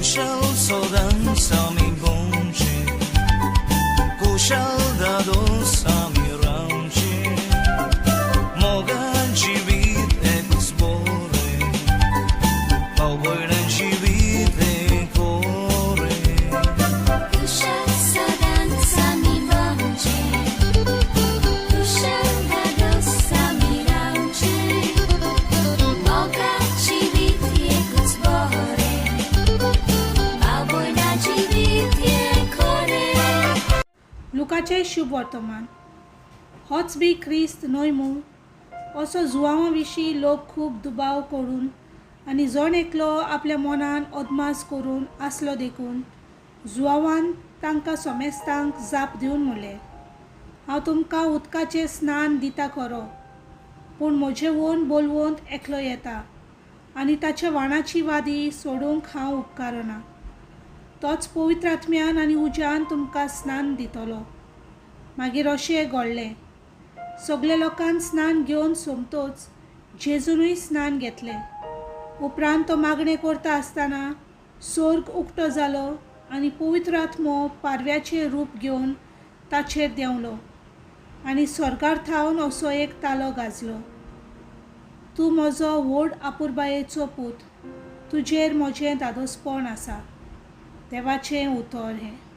कुशल सदांच आमी भोंवचें, कुशल दादोस आमी रावचें, मोगान जिवीत एकूच बरें, भाव भयणां जिवीत हें कोरें. कुशल सदांच आमी भोंवचें, कुशल धादोस आमी रावचें, मोगा जिवीत एकूच बरें, भाव भयणां जिवीत हें खरें. लुकाचें शुभ वर्तमान. होच बी क्रिस्त न्हय मूं? असो जुवांवा विशीं लोक खूब दुबाव करून आनी जण एकलो आपल्या मनान अदमास करून आसलो देखून जुवांवान तांकां समेस्तांक जाप दिवन म्हणलें, हांव तुमकां उदकाचें स्नान दिता खरो, पूण म्हजे वोन बोलवंत एकलो येता आनी ताच्या वाणाची वादी सोडूंक हांव उपकारना. तोच पवित्र आत्म्यान आनी उज्यान तुमकां स्नान दितलो. मागीर अशें घडलें, सगल्या लोकान स्नान घेवन सोमतोच जेजूनय स्नान घेतलें. उपरांत तो मागणें करता आसतना सोर्ग उक्तो जालो आनी पवित्र आत्मो पारव्याचें रूप घेवन ताचेर देंवलो आनी स्वर्गार थावन असो एक तालो गाजलो, तूं म्हजो व्हड आपुरबायेचो पूत, तुजेर म्हजें धादोसपण आसा. देवाचें उतर हें.